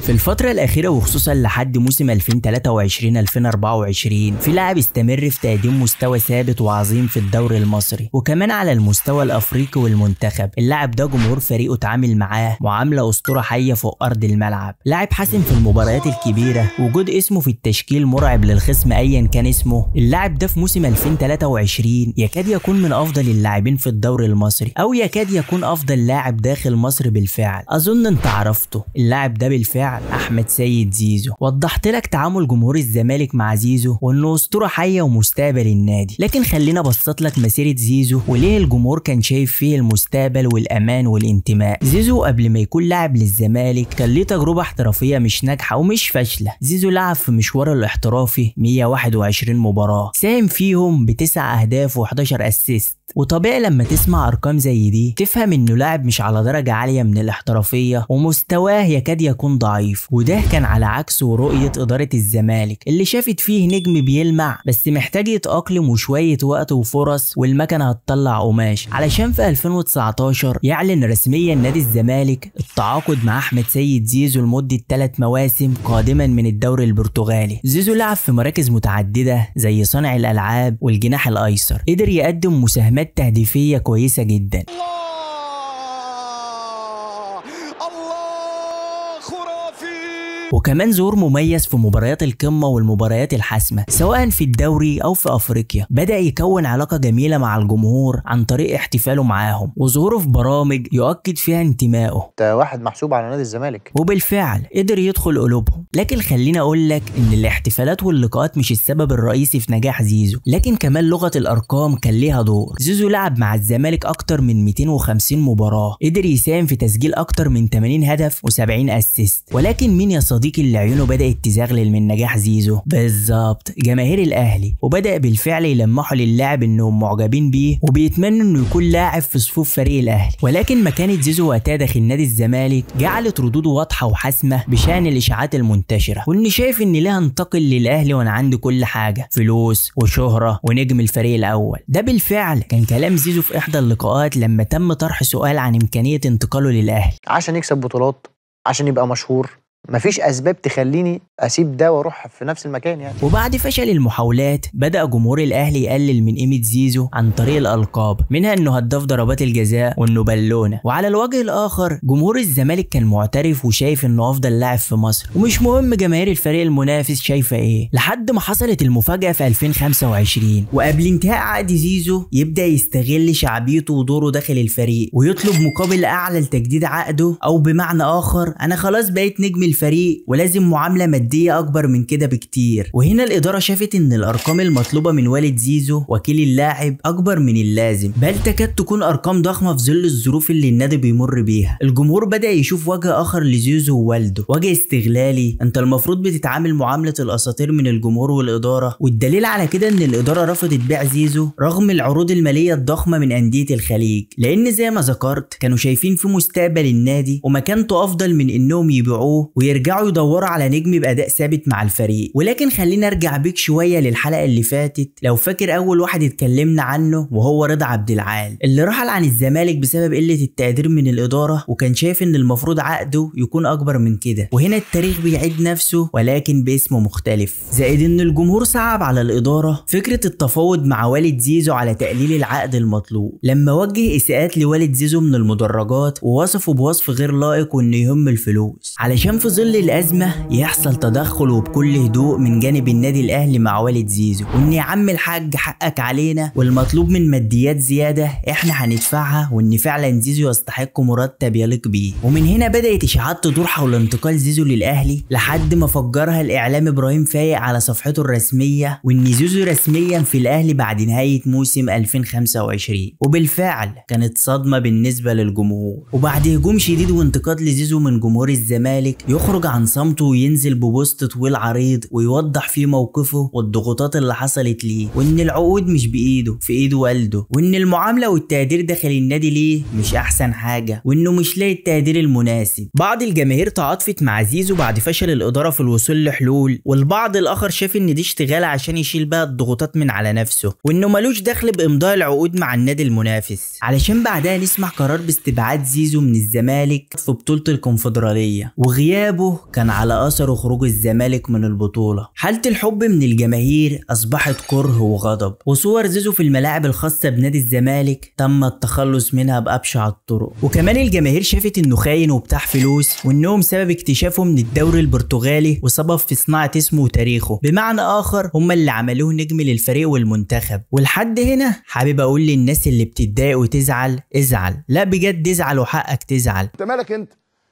في الفترة الأخيرة وخصوصا لحد موسم 2023-2024 في لاعب استمر في تقديم مستوى ثابت وعظيم في الدوري المصري وكمان على المستوى الأفريقي والمنتخب. اللاعب ده جمهور فريقه اتعامل معاه معاملة أسطورة حية فوق أرض الملعب، لاعب حاسم في المباريات الكبيرة، وجود اسمه في التشكيل مرعب للخصم أيا كان اسمه. اللاعب ده في موسم 2023 يكاد يكون من أفضل اللاعبين في الدوري المصري أو يكاد يكون أفضل لاعب داخل مصر بالفعل. أظن أنت عرفته، اللاعب ده بالفعل أحمد سيد زيزو. وضحت لك تعامل جمهور الزمالك مع زيزو وإنه أسطورة حية ومستقبل النادي، لكن خلينا ابسط لك مسيرة زيزو وليه الجمهور كان شايف فيه المستقبل والأمان والانتماء. زيزو قبل ما يكون لاعب للزمالك كان ليه تجربة احترافية مش ناجحة ومش فاشلة. زيزو لعب في مشواره الاحترافي 121 مباراة، ساهم فيهم ب9 أهداف و11 assist. وطبيعي لما تسمع ارقام زي دي تفهم انه لاعب مش على درجة عالية من الاحترافية ومستواه يكاد يكون ضعيف، وده كان على عكس رؤية إدارة الزمالك اللي شافت فيه نجم بيلمع بس محتاج يتأقلم وشوية وقت وفرص والمكنة هتطلع قماش. علشان في 2019 يعلن رسميا نادي الزمالك التعاقد مع أحمد سيد زيزو لمدة 3 مواسم قادما من الدوري البرتغالي. زيزو لعب في مراكز متعددة زي صانع الألعاب والجناح الأيسر، قدر يقدم مساهمات تهديفية كويسة جدا. الله خرافي، وكمان ظهور مميز في مباريات القمة والمباريات الحاسمة سواء في الدوري أو في أفريقيا. بدأ يكون علاقة جميلة مع الجمهور عن طريق احتفاله معاهم وظهوره في برامج يؤكد فيها انتمائه. ده واحد محسوب على نادي الزمالك، وبالفعل قدر يدخل قلوبهم. لكن خليني أقول لك إن الاحتفالات واللقاءات مش السبب الرئيسي في نجاح زيزو، لكن كمان لغة الأرقام كان ليها دور. زيزو لعب مع الزمالك أكتر من 250 مباراة، قدر يساهم في تسجيل أكتر من 80 هدف و70 assist. ولكن مين يا صديقي اللي عيونه بدأت تزغلل من نجاح زيزو؟ بالظبط جماهير الأهلي، وبدأ بالفعل يلمحوا للاعب انهم معجبين بيه وبيتمنوا انه يكون لاعب في صفوف فريق الأهلي. ولكن مكانة زيزو وقتها داخل نادي الزمالك جعلت ردوده واضحة وحاسمة بشأن الإشاعات المنتشرة، وإنه شايف إن ليه انتقل للأهلي وأنا عندي كل حاجة، فلوس وشهرة ونجم الفريق الأول. ده بالفعل كان كلام زيزو في إحدى اللقاءات لما تم طرح سؤال عن إمكانية انتقاله للأهلي. عشان يكسب بطولات، عشان يبقى مشهور، مفيش اسباب تخليني اسيب ده واروح في نفس المكان يعني. وبعد فشل المحاولات بدأ جمهور الاهلي يقلل من قيمة زيزو عن طريق الالقاب، منها انه هداف ضربات الجزاء وانه بالونه. وعلى الوجه الاخر جمهور الزمالك كان معترف وشايف انه افضل لاعب في مصر، ومش مهم جماهير الفريق المنافس شايفه ايه. لحد ما حصلت المفاجأة في 2025، وقبل انتهاء عقد زيزو يبدأ يستغل شعبيته ودوره داخل الفريق ويطلب مقابل اعلى لتجديد عقده، او بمعنى اخر انا خلاص بقيت نجم الفريق ولازم معاملة مادية أكبر من كده بكتير. وهنا الإدارة شافت إن الأرقام المطلوبة من والد زيزو وكيل اللاعب أكبر من اللازم، بل تكاد تكون أرقام ضخمة في ظل الظروف اللي النادي بيمر بيها. الجمهور بدأ يشوف وجه آخر لزيزو ووالده، وجه استغلالي، أنت المفروض بتتعامل معاملة الأساطير من الجمهور والإدارة. والدليل على كده إن الإدارة رفضت بيع زيزو رغم العروض المالية الضخمة من أندية الخليج، لأن زي ما ذكرت كانوا شايفين في مستقبل النادي ومكانته أفضل من إنهم يبيعوه ويرجعوا يدوروا على نجم بأداء ثابت مع الفريق. ولكن خلينا ارجع بيك شوية للحلقة اللي فاتت، لو فاكر اول واحد اتكلمنا عنه وهو رضا عبد العال اللي رحل عن الزمالك بسبب قلة التقدير من الإدارة، وكان شايف ان المفروض عقده يكون اكبر من كده. وهنا التاريخ بيعيد نفسه ولكن باسم مختلف. زائد ان الجمهور صعب على الإدارة فكرة التفاوض مع والد زيزو على تقليل العقد المطلوب، لما وجه إساءات لوالد زيزو من المدرجات ووصفه بوصف غير لائق وانه يهم الفلوس، علشان في ظل الأزمة يحصل تدخل وبكل هدوء من جانب النادي الأهلي مع والد زيزو، وإن يا عم الحاج حقك علينا والمطلوب من ماديات زيادة إحنا هندفعها، وإن فعلا زيزو يستحق مرتب يليق بيه. ومن هنا بدأت إشاعات تدور حول انتقال زيزو للأهلي، لحد ما فجرها الإعلام إبراهيم فايق على صفحته الرسمية، وإن زيزو رسميا في الأهلي بعد نهاية موسم 2025. وبالفعل كانت صدمة بالنسبة للجمهور، وبعد هجوم شديد وانتقاد لزيزو من جمهور الزمالك يخرج عن صمته وينزل ببوست طويل عريض ويوضح فيه موقفه والضغوطات اللي حصلت ليه، وان العقود مش بايده، في ايد والده، وان المعاملة والتقدير داخل النادي ليه مش احسن حاجة، وانه مش لاقي التقدير المناسب. بعض الجماهير تعاطفت مع زيزو بعد فشل الادارة في الوصول لحلول، والبعض الاخر شاف ان دي اشتغاله عشان يشيل بقى الضغوطات من على نفسه، وانه ملوش دخل بامضاء العقود مع النادي المنافس. علشان بعدها نسمع قرار باستبعاد زيزو من الزمالك في بطوله الكونفدراليه وغيابه وغيابه كان على أثره خروج الزمالك من البطولة. حالة الحب من الجماهير أصبحت كره وغضب، وصور زيزو في الملاعب الخاصة بنادي الزمالك تم التخلص منها بأبشع الطرق. وكمان الجماهير شافت إنه خاين وبتاع فلوس، وإنهم سبب اكتشافه من الدوري البرتغالي وسبب في صناعة اسمه وتاريخه، بمعنى آخر هم اللي عملوه نجم للفريق والمنتخب. ولحد هنا حابب أقول للناس اللي بتتضايق وتزعل، ازعل، لا بجد ازعل وحقك تزعل. انت مالك انت؟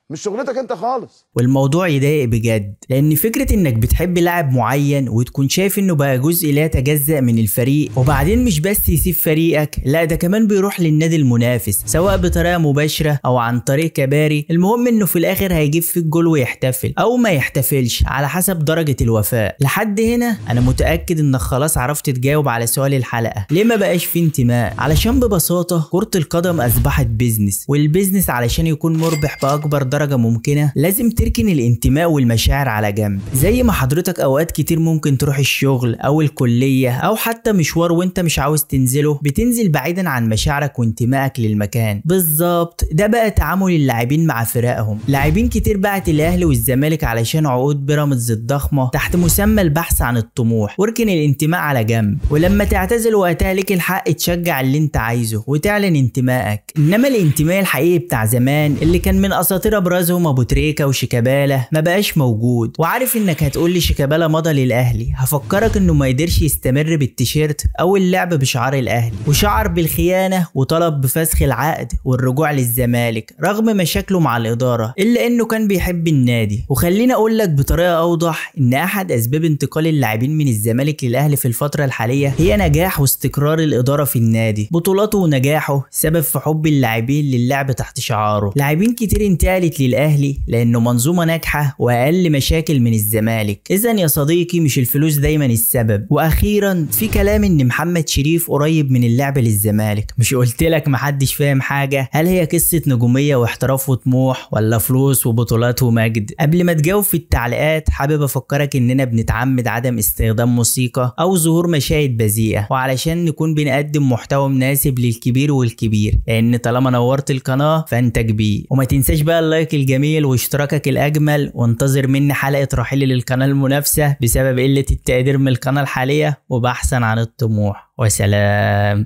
مش شغلتك انت خالص. والموضوع يضايق بجد، لان فكرة انك بتحب لاعب معين وتكون شايف انه بقى جزء لا يتجزأ من الفريق، وبعدين مش بس يسيب فريقك، لا ده كمان بيروح للنادي المنافس سواء بطريقة مباشرة او عن طريق كباري، المهم انه في الاخر هيجيب فيك جول ويحتفل او ما يحتفلش على حسب درجه الوفاء. لحد هنا انا متاكد انك خلاص عرفت تجاوب على سؤال الحلقة، ليه ما بقاش في انتماء؟ علشان ببساطة كره القدم اصبحت business، وال business علشان يكون مربح باكبر درجة ممكنة لازم تركن الانتماء والمشاعر على جنب. زي ما حضرتك اوقات كتير ممكن تروح الشغل او الكلية او حتى مشوار وانت مش عاوز تنزله، بتنزل بعيدا عن مشاعرك وانتمائك للمكان. بالظبط ده بقى تعامل اللاعبين مع فرقهم. لاعبين كتير باعت الاهلي والزمالك علشان عقود بيراميدز الضخمة تحت مسمى البحث عن الطموح، واركن الانتماء على جنب، ولما تعتزل وقتها ليك الحق تشجع اللي انت عايزه وتعلن انتمائك. انما الانتماء الحقيقي بتاع زمان اللي كان من اساطير ابرزهم ابو تريكه وشيكابالا ما بقاش موجود. وعارف انك هتقول لي شيكابالا مضى للاهلي، هفكرك انه ما يقدرش يستمر بالتيشيرت او اللعب بشعار الاهلي، وشعر بالخيانة وطلب بفسخ العقد والرجوع للزمالك رغم مشاكله مع الادارة، الا انه كان بيحب النادي. وخليني اقول لك بطريقة اوضح ان احد اسباب انتقال اللاعبين من الزمالك للاهلي في الفترة الحالية هي نجاح واستقرار الادارة في النادي، بطولاته ونجاحه سبب في حب اللاعبين للعب تحت شعاره. لاعبين كتير انتقلت للاهلي لانه منظومة ناجحة واقل مشاكل من الزمالك. اذا يا صديقي مش الفلوس دايما السبب. واخيرا في كلام ان محمد شريف قريب من اللعب للزمالك، مش قلت لك محدش فاهم حاجة؟ هل هي قصة نجوميه واحتراف وطموح ولا فلوس وبطولات ومجد؟ قبل ما تجاوب في التعليقات حابب افكرك اننا بنتعمد عدم استخدام موسيقى او ظهور مشاهد بذيئة، وعلشان نكون بنقدم محتوى مناسب للكبير والكبير، لان طالما نورت القناة فانت كبير. وما تنساش بقى ال like الجميل واشتراكك الأجمل، وانتظر مني حلقة رحيل للقناة المنافسة بسبب قلة التقدير من القناة الحالية وبحثا عن الطموح. وسلام.